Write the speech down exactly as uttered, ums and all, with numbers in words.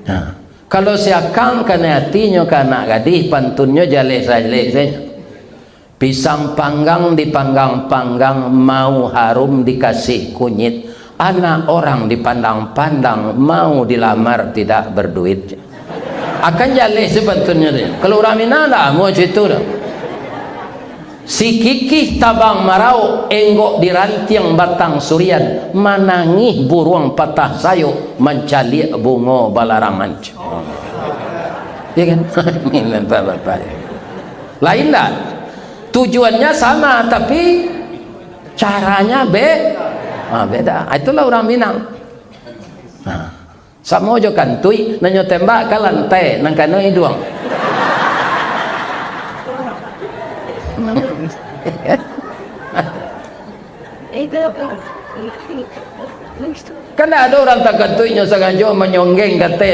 Nah, kalau si akang kanai ati nyo ka anak gadih, pantunnyo jaleh sajaleh sajo. Pisang panggang dipanggang-panggang, mau harum dikasih kunyit. Anak orang dipandang-pandang, mau dilamar tidak berduit. Akan jaleh si pantunnyo tu. Kalau urang Minang ndak amuah cito doh. Si kikih tabang marauk, enggok di rantiang batang surian, manangih buruang patah sayok, mancaliak bungo balarangan. Ya kan? Minta bapak. Lain dah. Tujuannya sama, tapi caranya be-, ah, beda. Ah, itulah urang Minang. Nah, samo jo kantuik, nan nyo tembak ka lantai, nan kanai iduang. Kan ndak ado urang takantuik nyo sangajo manyonggeng ka ateh,